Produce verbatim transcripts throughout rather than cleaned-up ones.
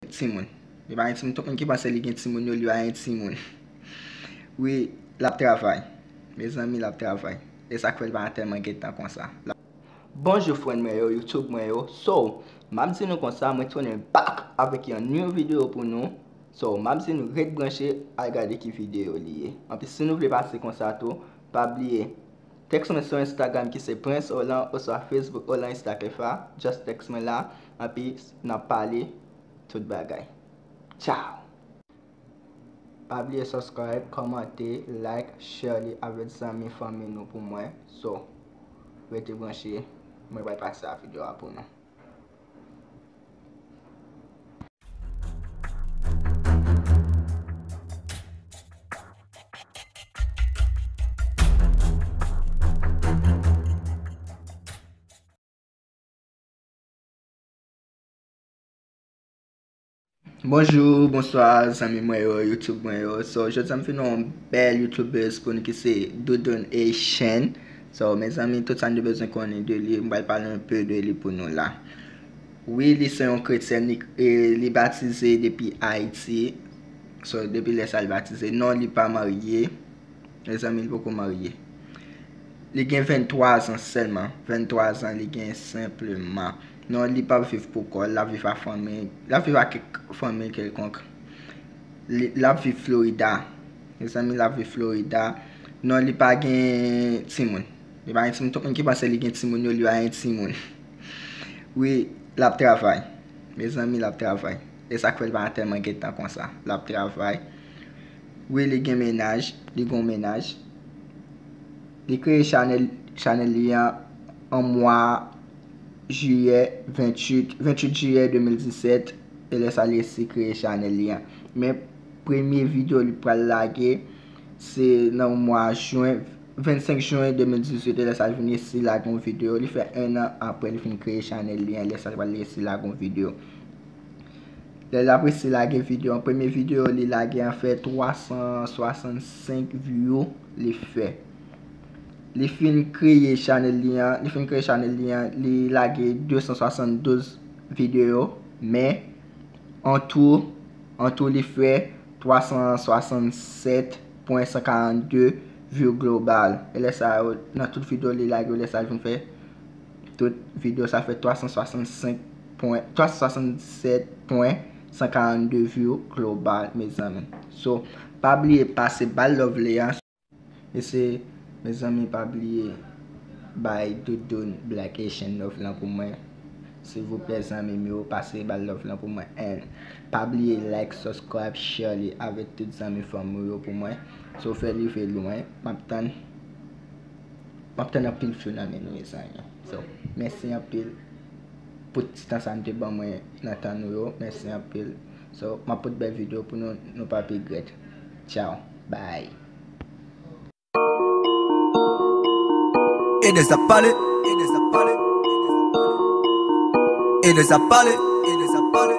timoun. Li pa gen timoun. Tout moun ki panse li gen timoun yo, li pa gen timoun. Wi, l ap travay. Mezanmi, l ap travay. E sa k fè l pa tèlman gen tan konsa. Bonjou frè mwen yo, YouTube mwen yo. So, m ap di nou konsa, mwen tounen back avèk yon new video pou nou. So, m ap di nou ret branche, al gade ki video li ye. Anpi si nou vle pase konsa tou, pa bliye, text mwen sou Instagram ki se Prince Olan oswa Facebook Olan Instakefa. Just text mwen la, anpi n ap pale tout bagay. Ciao! Pa bliye subscribe, kòmante, like, share li avèk zanmi, fanmi nou pou mwen. So, rete branche, mwen pral pase a video a pou nou. Bonjou, bonswa, zanmi mwen yo, YouTube mwen yo. So, jodi a m vin yon bèl YouTubers pou nou ki se Doudoune Haitian. So, mezanmi, tout sa nou te bezwen konnen de li, m pral pale yon pe de li pou nou la. Wi, li se yon kretyèn, li, e, li batize depi Ayiti. So, depi lè sa li batize. Non, li pa marye. Mezanmi, li poko marye. Li gen venntwa zan sèlman. Venntwa zan li gen senpleman. Non, li p ap viv pou kò l, l ap viv ak fanmi, l ap viv ak kèk fanmi kèlkonk. Li, l ap viv Florida. Mezanmi, l ap viv Florida. Non, li pa gen timoun. Li pa gen timoun. Tout moun ki panse li gen timoun yo, li pa gen timoun. Wi, l ap travay. Mezanmi, l ap travay. E sa k fè l pa tèlman gen tan konsa. L ap travay. Wi, li gen mennaj. Li gen yon mennaj. Li kreye chanèl, chanèl li an an mwa jiyè, venntuit, venntuit jiyè de mil disèt. E lè sa li resi kreye chanèl li an. Men premye videyo li pral lage, se nan mwa jen, vennsenk jen de mil dizuit, e lè sa l vin resi lage yon videyo. Li fè en an apre li fin kreye chanèl li an, lè sa l pral resi lage yon videyo. Lè l ap resi lage videyo an, premye videyo li lage an fè twa san swasannsenk view li fè. Li fin kreye chanèl li an, li fin kreye chanèl li an, li lage de san swasanndouz videyo, men an tou, an tou li fè twa san swasannsèt pwen san karannde view global. E lè sa yo, nan tout videyo li lage yo, lè sa l vin fè tout videyo sa fè twa san swasannsenk pwen, twa san swasannsèt pwen san karannde view global, mezanmi. So, pa bliye pase ba l love li an. E se, mezanmi, pa bliye bay Doudoune Black Haitian love lan pou mwen. Silvouplè, zanmi m yo, pase ba l love lan pou mwen. And pa bliye like, subscribe, share li avèk tout zanmi fanmi w yo pou mwen. So, fè l rive lwen. M ap tann, m ap tann anpil view nan men nou, mezanmi. So, mèsi anpil pou ti tan sa nou te ban mwen nan tan nou yo. Mèsi anpil. So, m ap pote bèl videyo pou nou, nou p ap regrèt. Ciao. Bye. Enes ap pale. Enes ap pale. Enes ap pale. Enes ap pale.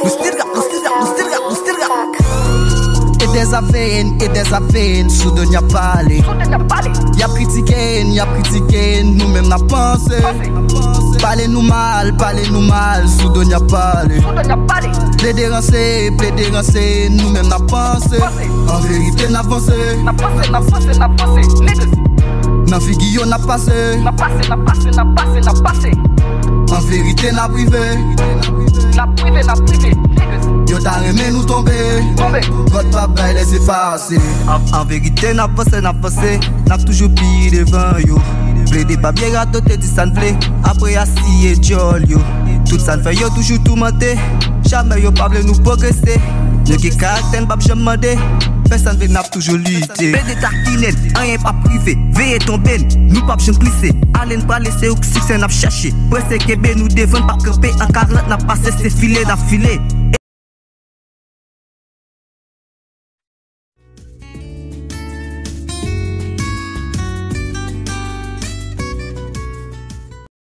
Nou still rap, nou still rap, nou still rap, nou still rap. Enes ap veye n, Enes ap veye n, sou do n y ap pale. Y ap kritike n, y ap kritike n, nou menm n ap panse. Pale nou mal, pale nou mal, sou do n y ap pale. Plede ranse, plede ranse, nou menm n ap panse. An verite n ap vanse. N ap vanse, n ap vanse, n ap vanse, niggas. Nan figi yo n ap pase. N ap pase, n ap pase, n ap pase, n ap pase. An verite n ap rive. N ap rive, n ap rive, niggas. Yo ta renmen nou tonbe. Tonbe. God p ap bay lèsefase. An, an verite n ap vanse, n ap vanse. N ap toujou pi devan yo. Plede pa byen radote, di sa n vle. Apre asiye djòl yo. Tout sa n fè yo toujou toumante. Jamè yo pa vle nou pwogrese. Nou gen karaktè, n p ap janm mande. Fè sa n vle, n ap toujou lite. Plede takinen, anyen p ap rive. Veye tonbe n, nou p ap janm glise. Ale n prale, se ou k siksè n ap chache. Prese kenbe nou devan, n p ap kanpe. An karant n ap pase, se file n ap file.